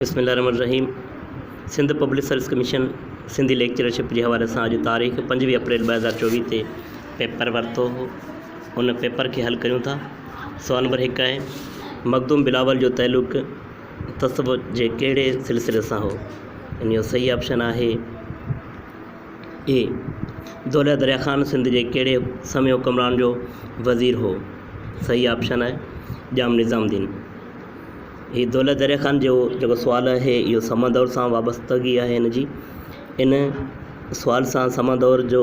بسم الله الرحمن الرحيم Sindh public service commission Sindhi lectureship جي حوالي سان اڄ تاريخ 25 اپريل 2024 تي پيپر ورتو هو ان پيپر کي حل ڪريون ٿا. سوال نمبر هڪ آهي مخدوم بلاول جو تعلق تصوف جي ڪهڙي سلسلي سان هو؟ ان جو صحيح آپشن آهي اي. دولهه دريا خان سنڌ جي ڪهڙي سمي حڪمران جو وزير هو؟ صحيح آپشن آهي ڄام نظام الدين. هي دولت دريا خان جو جيڪو سوال آهي اهو سما دور سان وابستگي آهي هن جي ان سوال سان سما دور جو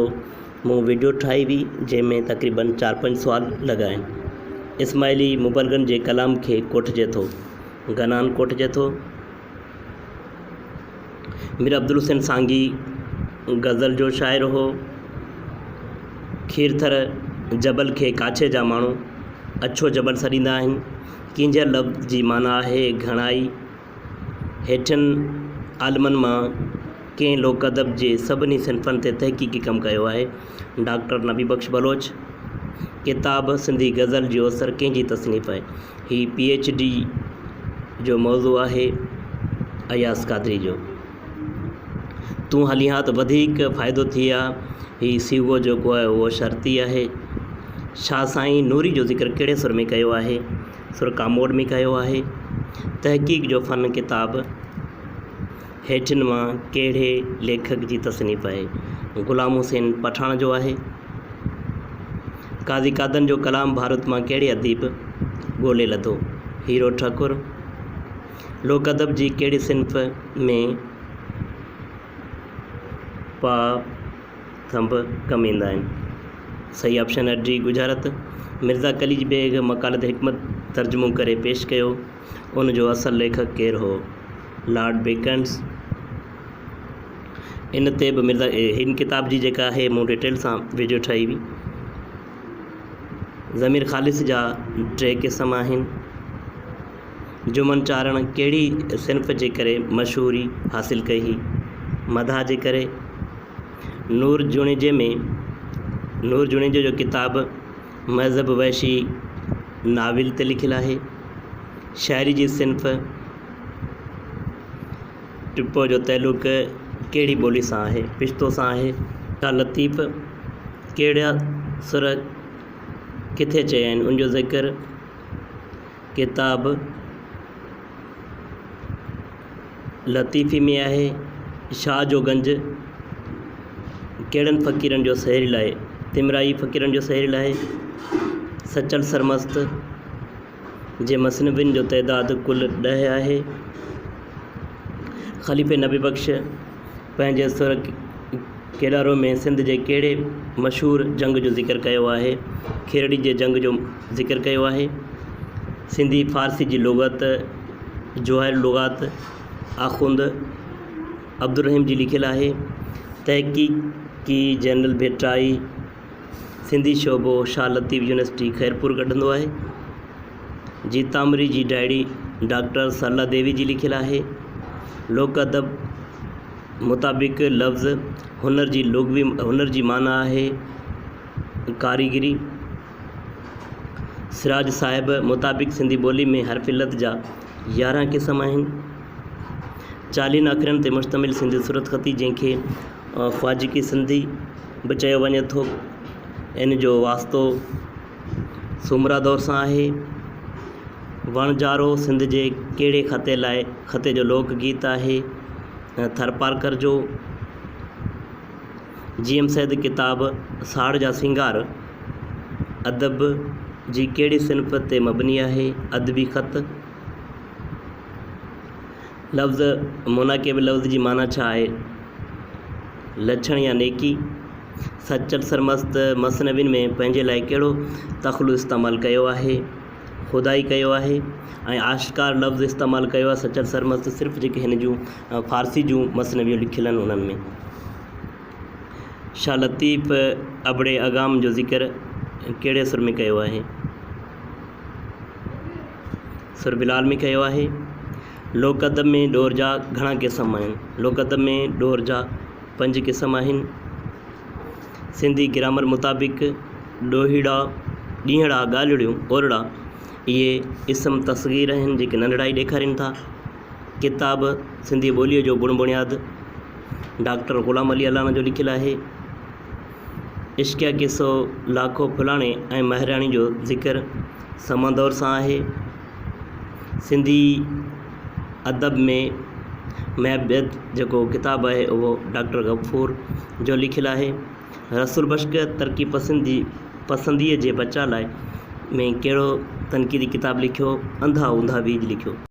مون ويڊيو ٺاهي هئي جنهن ۾ تقريبن چار پنج سوال لڳا آهن اسماعيلي مبلغن جي ڪلام کي ڪوٺجي ٿو گنان ڪوٺجي ٿو مير عبدالحسين سانگي غزل جو شاعر هو. کيرٿر جبل کي ڪاڇي جا ماڻهو اڇو جبل سڏيندا آهن. ڪينجهر لفظ جي معنيٰ آهي گهڻائي. هيٺين عالمن مان ڪنهن لوڪ ادب جي سڀني صنفن تي تحقيقي ڪم ڪيو آهي؟ ڊاڪٽر نبي بخش بلوچ. ڪتاب سنڌي غزل جو اثر ڪنهن جي تصنيف آهي؟ هي پي ايڇ ڊي جو موضوع آهي اياز قادري جو. تون هلين ها ته وڌيڪ فائدو ٿئي ها. هي صيغو جيڪو آهي اهو شرطي آهي. شاهه سائين نوري جو ذڪر ڪهڙي سر ۾ ڪيو آهي؟ سر ڪاموڏ ۾ ڪيو آهي. تحقيق جو فن ڪتاب هيٺين مان ڪهڙي ليکڪ جي تصنيف آهي؟ غلام حسين پٺاڻ جو آهي. قاضي قادن جو ڪلام ڀارت مان ڪهڙي اديب ڳولي لڌو؟ هيرو ٺڪر. لوڪ ادب جي ڪهڙي صنف ۾ پا ٿنڀ ڪم ايندا آهن؟ صحيح آپشن آهي ڊي ڳجهارت. مرزا قليچ بيگ مقالات حڪمت ترجمو ڪري پيش ڪيو. ان جو اصل ليکڪ ڪير هو؟ Lord Beacons. ان تي به مرزا هن ڪتاب جي جيڪا آهي مون ڊيٽيل سان ويڊيو ٺاهي هئي. ضمير خالص جا ٽي قسم آهن. جمن چارڻ ڪهڙي صنف جي ڪري مشهوري حاصل ڪئي هئي؟ مداح جي ڪري. نور جوڻيجي ۾ نور جوڻيجي جو ڪتاب مهذب وحشي ناول تي لکيل آهي. شاعري جي صنف ٽپو جو تعلق ڪهڙي ٻولي سان آهي؟ پشتو سان آهي. شاهه لطيف ڪهڙا سر ڪٿي چيا آهن؟ ان جو ذڪر ڪتاب لطيفي ۾ آهي. شاهه جو گنج ڪهڙن فقيرن جو سهيڙيل آهي؟ تمرائي فقيرن جو سهيڙيل آهي. سچل سرمست جي مثنوين جو تعداد ڪل ڏهه آهي. خليفي نبي بخش پنهنجي سر ڪيڏارو ۾ سنڌ جي ڪهڙي مشهور جنگ جو ذڪر ڪيو آهي؟ کيرڙي جي جنگ جو ذڪر ڪيو آهي. سنڌي فارسي جي لغت جواهر اللغات آخوند عبدالرحيم جي لکيل آهي. تحقيقي جنرل ڀٽائي سنڌي شعبو شاهه لطيف يونيورسٽي خيرپور ڪڍندو آهي. جيتامري جي ڊائري ڊاڪٽر سرلا ديوي جي لکيل آهي. لوڪ ادب مطابق لفظ هنر جي لغوي هنر جي معنيٰ آهي ڪاريگري. سراج صاحب مطابق سنڌي ٻولي ۾ حرف علت جا 11 قسم آهن. چاليهن اکرن تي مشتمل سنڌي صورتخطي جنهن کي خواجگي سنڌي به چيو وڃي ٿو ان جو واسطو سومرا دور سان آهي. وڻجارو سنڌ جي ڪهڙي خطي لاء خطي جو لوڪ گيت آهي؟ ٿرپارڪر جو. جي ايم سيد ڪتاب ساڙ جا سينگار ادب جي ڪهڙي صنف تي مبني آهي؟ ادبي خط. لفظ مناقب لفظ جي معنيٰ ڇا آهي؟ لڇڻ يا نيڪي. سچل سرمست مثنوين ۾ پنهنجي لاء ڪهڙو تخلص استعمال ڪيو آهي؟ خدائي ڪيو آهي ۽ آشڪار لفظ استعمال ڪيو آهي سچل سرمست صرف جيڪي هن جون فارسي جون مثنويون لکيل آهن انهن ۾. شاهه لطيف ابڙي اگام جو ذڪر ڪهڙي سر ۾ ڪيو آهي؟ سر بلال ۾ ڪيو آهي. لوڪ ادب ۾ ڏور جا گهڻا قسم آهن. لوڪ ادب ۾ ڏور جا پنج قسم آهن. سنڌي گرامر مطابق ڏوهيڙا، ڏينهڙا، ڳالهڙيون، اورڙا اهي اسم تصغير آهن جيڪي ننڍڙائي ڏيکارين ٿا. ڪتاب سنڌي ٻوليء جو بڻ بڻياد ڊاڪٽر غلام علي الانا جو لکيل آهي. عشقيه قصو لاکو ڦلاڻي ۽ مهراڻي جو ذڪر سما دور سان آهي. سنڌي ادب ۾ محبت جيڪو ڪتاب آهي اهو ڊاڪٽر غفور جو لکيل آهي. رسول بخش ترقي پسندي پسنديء جي بچاء لاء ۾ ڪهڙو تنقيدي ڪتاب لکيو؟ انڌا اونڌا بيج لکيو.